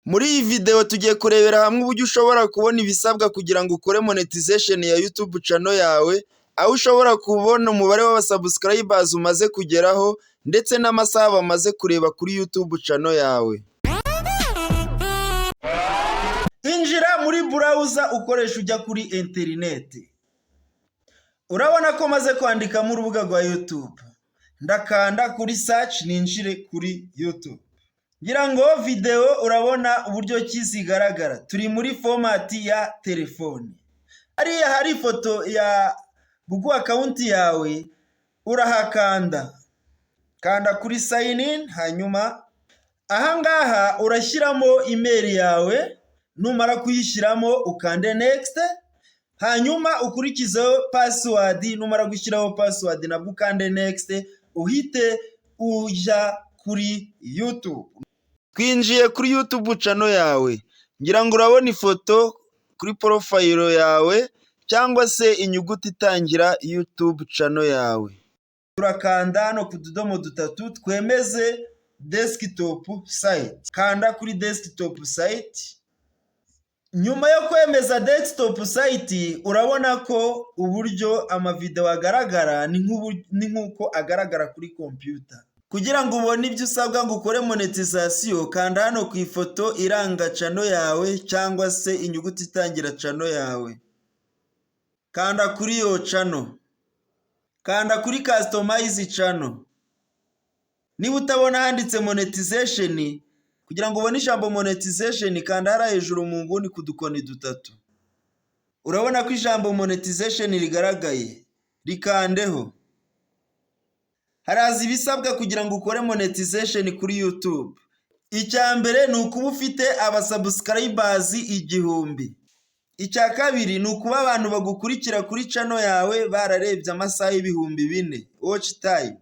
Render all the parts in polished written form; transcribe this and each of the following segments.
Muri iyi video tugiye kurebera hamwe uburyo ushobora kubona ibisabwa kugira ngo ukore monetization ya YouTube channel yawe, aho ushobora kubona umubare w'abasubscribers umaze kugeraho ndetse n'amasaha bamaze kureba kuri YouTube channel yawe. Injira muri browser ukoresha ujya kuri interineti. Urabona ko maze kwandikamo urubuga rwa YouTube. Ndakanda kuri search ninjire kuri YouTube. Ngira ngo video urabona uburyo ki zigaragara. Turi muri format ya telefone. Hariya hari ifoto ya Google account yawe, urahakanda. Kanda kuri sign in, hanyuma ahangaha urashyiramo email yawe, numara kuyishyiramo ukande next, hanyuma ukurikizeho password, numara gushyiraho password nabwo ukande next, uhite ujya kuri YouTube. Twinjiye kuri YouTube channel yawe, ngira ngo urabona ifoto kuri profile yawe cyangwa se inyuguti itangira YouTube channel yawe. Turakanda hano ku tudomo dutatu twemeze desktop site. Kanda kuri desktop site. Nyuma yo kwemeza desktop site, urabona ko uburyo amavideo agaragara ni nk'uko agaragara kuri computer. Kugira ngo ubone ibyo usabwa ngo ukore monetization, kanda hano ku ifoto iranga channel yawe cyangwa se inyuguti itangira channel yawe. Kanda kuri iyo channel. Kanda kuri customize channel. Niba utabona handitse monetization, kugira ngo ubone ijambo monetization, kanda hariya hejuru mu nguni ku dukoni dutatu. Urabona ko ijambo monetization rigaragaye, rikandeho. Haraza ibisabwa kugira ngo ukore monetization kuri YouTube. Icya mbere ni ukuba ufite abasubscribers 1000. Icya kabiri ni ukuba abantu bagukurikira kuri channel yawe bararebye amasaha 4000 watch time.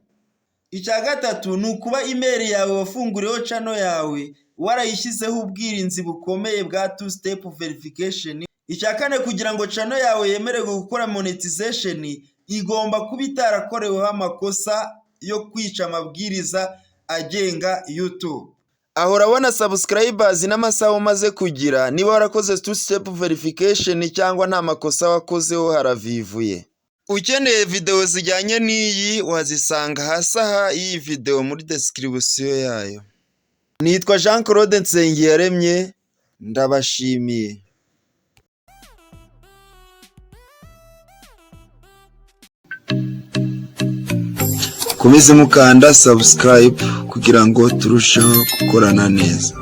Icya gatatu ni ukuba email yawe wafunguriyeho channel yawe warayishyizeho ubwirinzi bukomeye bwa two step verification. Icya kane, kugira ngo channel yawe yemererwe gukora monetization, igomba kuba itarakoreweho amakosa yo kwica amabwiriza agenga YouTube. Aho urabona subscribers n'amasaha umaze kugira, niba warakoze two step verification cyangwa nta makosa wakozeho haravivuye. Ukeneye videwo zijyanye n'iyi wazisanga hasi aha y'iyi videwo muri description yayo. Nitwa Jean Claude Nsengiyaremye, ndabashimiye. Mukomeze mukanda subscribe kugira ngo turusheho gukorana neza.